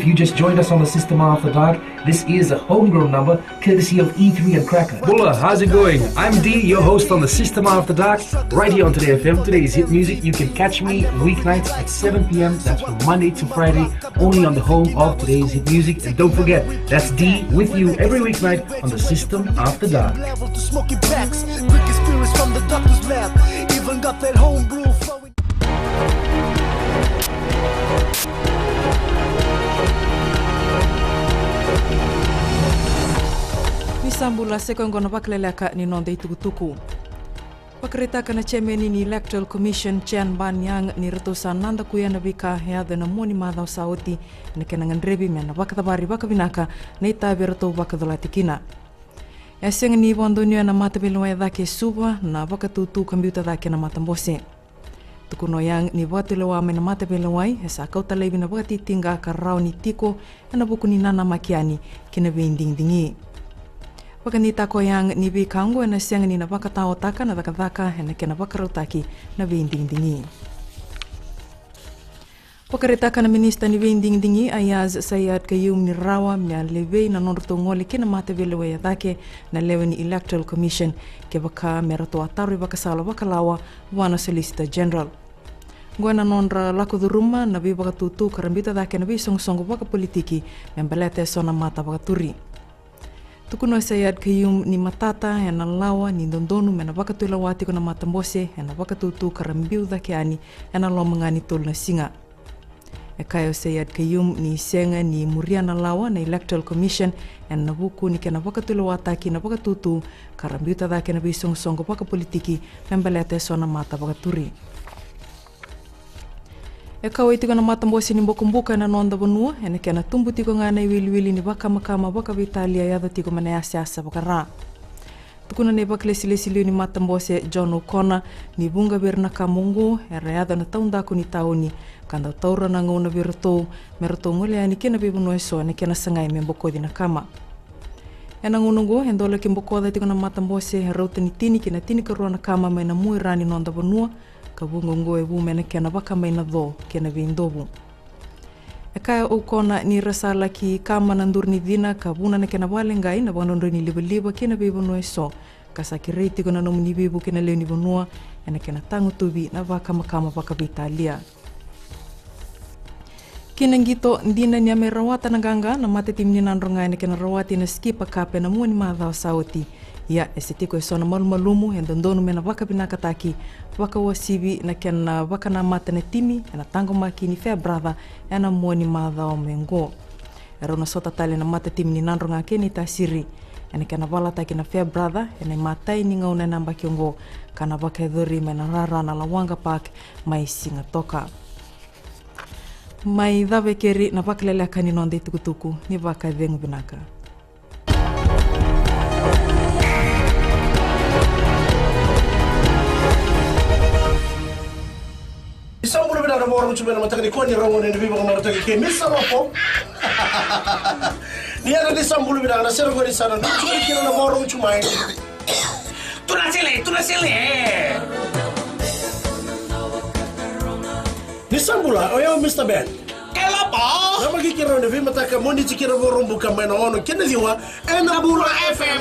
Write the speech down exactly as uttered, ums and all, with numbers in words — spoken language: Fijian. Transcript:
You just joined us on the System After Dark. This is a homegrown number courtesy of E three and Cracker. Bula, how's it going? I'm D, your host on the System After Dark, right here on Today F M. Today's hit music. You can catch me weeknights at seven p m. That's from Monday to Friday, only on the home of today's hit music. And don't forget, that's D with you every weeknight on the System After Dark. Level to smoking packs, quick experience from the doctor's lab. Even got that homebrew flowing. Ni sa bula, se koya oqo na vakaleleka ni noda itukutuku. Vakaraitaka na chairman ni Electoral Commission, Chen Ban Yang, ni ratou sa nadakuya na veika e yaco ena mua ni macawa sa oti, ena kena gadrevi me na vakacavari vakavinaka na itavi eratou vakacolati kina. E sega ni vakadonuya na mataveilewai e cake e Suva na vakatutu ka biuta cake na matabose. Tukuna o Yang ni vakatulewa mai na mataveilewai e sa kauta laivi na vakatitiqa ka rawa ni tiko ena vuku ni nanamaki yani ki na veidigidigi. Vakadeitaka o Yang ni veika oqo ena sega ni na vakataotaka na cakacaka ena kena vakarautaki na veidigidigi. Vakaraitaka na minisita ni veidigidigi, Aiyaz Sayed-Khaiyum, ni rawa me a levei na nodratou gole ki na mataveilewai e cake na lewe ni Electoral Commission kevaka me ratou a taro ivakasala vakalawa vua na Solicitor General. Oqo ena nodra lako curuma na veivakatutu ka ra biuta cake na veisoqosoqo vakapolitiki me baleta eso na mata vakaturi. Tukuna o Sayed-Khaiyum ni matata ena lawa ni dodonu me na vakatulewa tiko na matabose ena vakatutu ka ra biu cake yani ena loma ga ni tolu na siga. E kaya o Sayed-Khaiyum ni sega ni muria na lawa na Electoral Commission ena vuku ni kena vakatulewataki na vakatutu ka ra biuta cake na veisoqosoqo vakapolitiki me baleta eso na mata vakaturi. E kauwai tiko na matabose ni bokobuka ena noda vanua ena kena tubu tiko ga na iwiliwili ni vakamakama vakaveitalia e yaco tiko mai na yasayasa vakara. Tukuna na ivakalesilesi liu ni matabose, John O'Connor, ni vuqa vei ira na kama oqo era yaco ena taudaku ni tauni ka dau taura na gauna vei iratou me ratou gole yani ki na veivanua eso ena kena sagai me bokoci na kama. Ena gauna oqo e dau laki bokoca tiko na matabose e rauta ni tini ki na tinikarua na kama mai na mua i ra ni noda vanua, ka vuqa oqo e vu mai na kena vakama i na co kei na veidovu. E kaya o O'Connor ni ra sa laki kama na duru ni cina ka vuna na kena vakaleqai na vakadrodroi ni livaliva ki na veivanua eso, ka sa kerei tiko na nomuni veivuke na lewe ni vanua ena kena tagutuvi na vakamakama vakaveitalia. Ki na qito, dina ni a mai rawata na qaqa na matatimi ni Nadroga ena kena rawati na Skipper Cup ena mua ni macawa sa oti. Ia, e se tiko eso na malumalumu e dodonu me na vakavinakataki, vakauasivi na kena vakanamata na timi ena taqomaki ni Farebrother ena mua ni macawa mai oqo. E rau na sota tale na matatimi ni Nadroga kei Naitasiri ena kena valataki na Farebrother ena imatai ni gauna ena yabaki oqo, ka na vakayacori mai na rara na Lawaqa Park mai Sigatoka. Mai cava e keri na vakaleleka ni noda itukutuku, ni vakacegu vinaka. Ni sa bula vinaka na vakarogoci mai na mataka nikua ni rogo ni veivakamarautaki kei Misa Lopo. Ni era ni sa bula vinaka na sere qori sa na nucu kina na vakarogoci mai. Tuna sele, tuna sele. Ni sa bula, o yau Mister Ben. Kelapa. Na maki kira na veimataka Moniti kira Vakaraubuka mai na ono kina ciwa ena Bula F M.